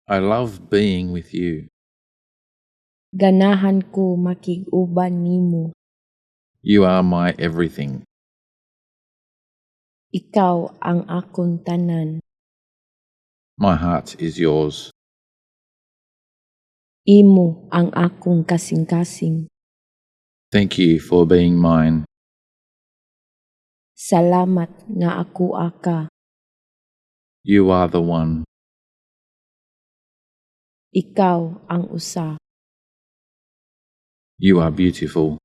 I love being with you. Ganahan ko makig-uban nimo. You are my everything. Ikaw ang akong tanan. My heart is yours. Imo ang akong kasing-kasing. Thank you for being mine. Salamat nga akoa ka. You are the one. Ikaw ang usa. You are beautiful.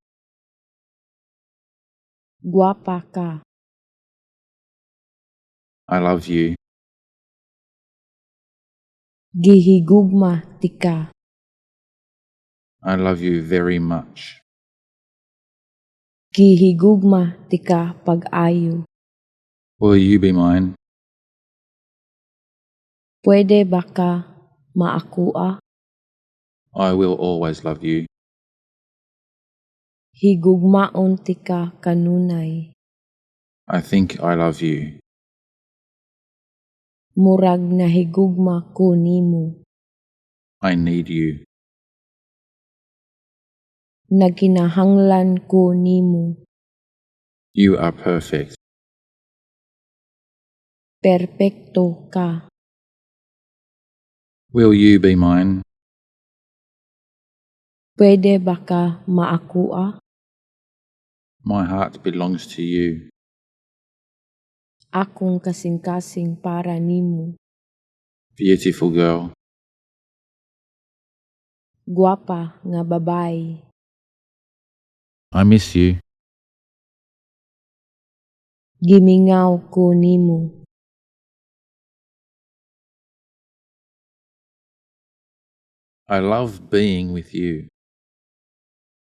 Gwapa ka. I love you. Gihigugma tika. I love you very much. Gihigugma tika pag-ayo. Will you be mine? Pwede ba ka maakoa? I will always love you. Higugmaon tika kanunay. I think I love you. Murag nahigugma ko nimo. I need you. Nagkinahanglan ko nimo. You are perfect. Perpekto ka. Will you be mine? Pwede ba ka maakoa? My heart belongs to you. Akong kasing-kasing para nimo. Beautiful girl. Gwapa nga babaye. I miss you. Gimingaw ko nimo. I love being with you.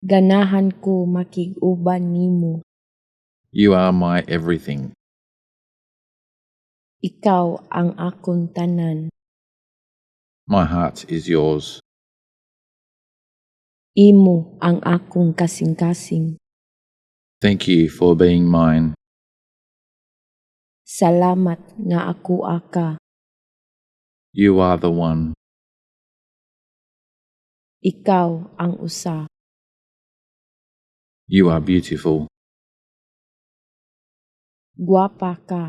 Ganahan ko makig-uban nimo. You are my everything. Ikaw ang akong tanan. My heart is yours. Imo ang akong kasing-kasing. Thank you for being mine. Salamat nga akoa ka. You are the one. Ikaw ang usa. You are beautiful. Gwapa ka.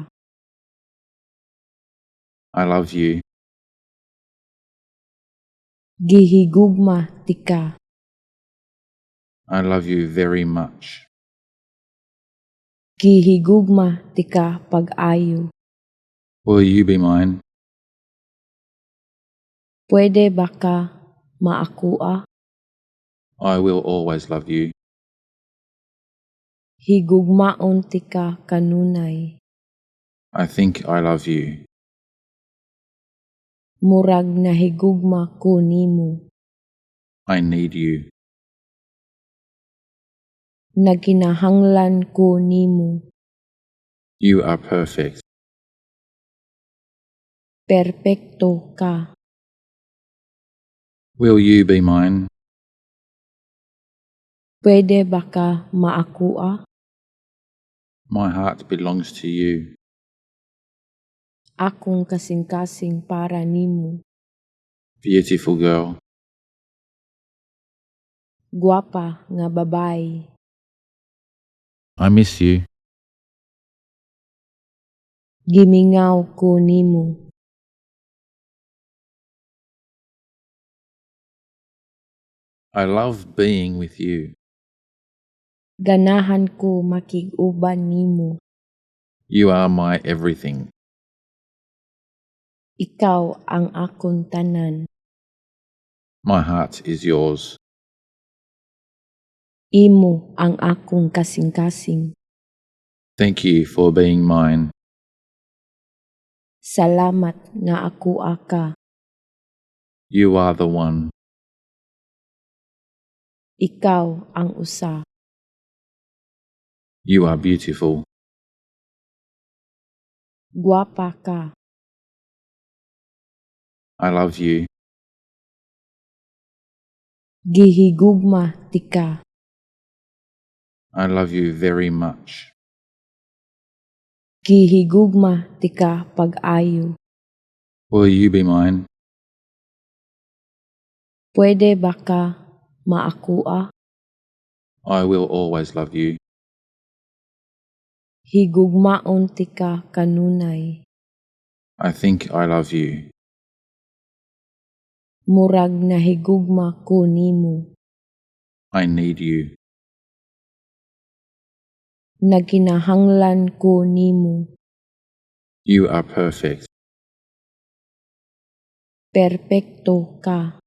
I love you. Gihigugma tika. I love you very much. Gihigugma tika pag-ayo. Will you be mine? Pwede ba ka maakoa? I will always love you. Higugmaon tika kanunay. I think I love you. Murag nahigugma ko nimo. I need you. Nagkinahanglan ko nimo. You are perfect. Perpekto ka. Will you be mine? Pwede ba ka maakoa? My heart belongs to you. Akong kasing-kasing para nimo. Beautiful girl. Gwapa nga babaye. I miss you. Gimingaw ko nimo. I love being with you. Ganahan ko makig-uban nimo. You are my everything. Ikaw ang akong tanan. My heart is yours. Imo ang akong kasing-kasing. Thank you for being mine. Salamat nga akoa ka. You are the one. Ikaw ang usa. You are beautiful. Gwapa ka. I love you. Gihigugma tika. I love you very much. Gihigugma tika pag-ayo. Will you be mine? Pwede ba ka maakoa? I will always love you. Higugmaon tika kanunay. I think I love you. Murag nahigugma ko nimo. I need you. Nagkinahanglan ko nimo. You are perfect. Perpekto ka.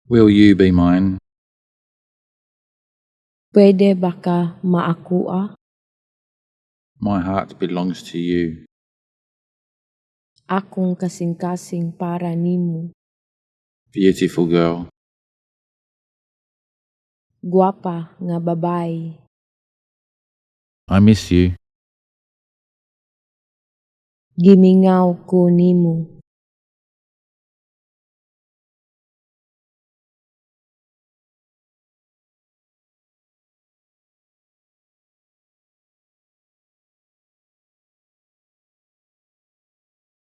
Will you be mine? Pwede ba ka maakoa? My heart belongs to you. Akong kasing-kasing para nimo. Beautiful girl. Gwapa nga babaye. I miss you. Gimingaw ko nimo.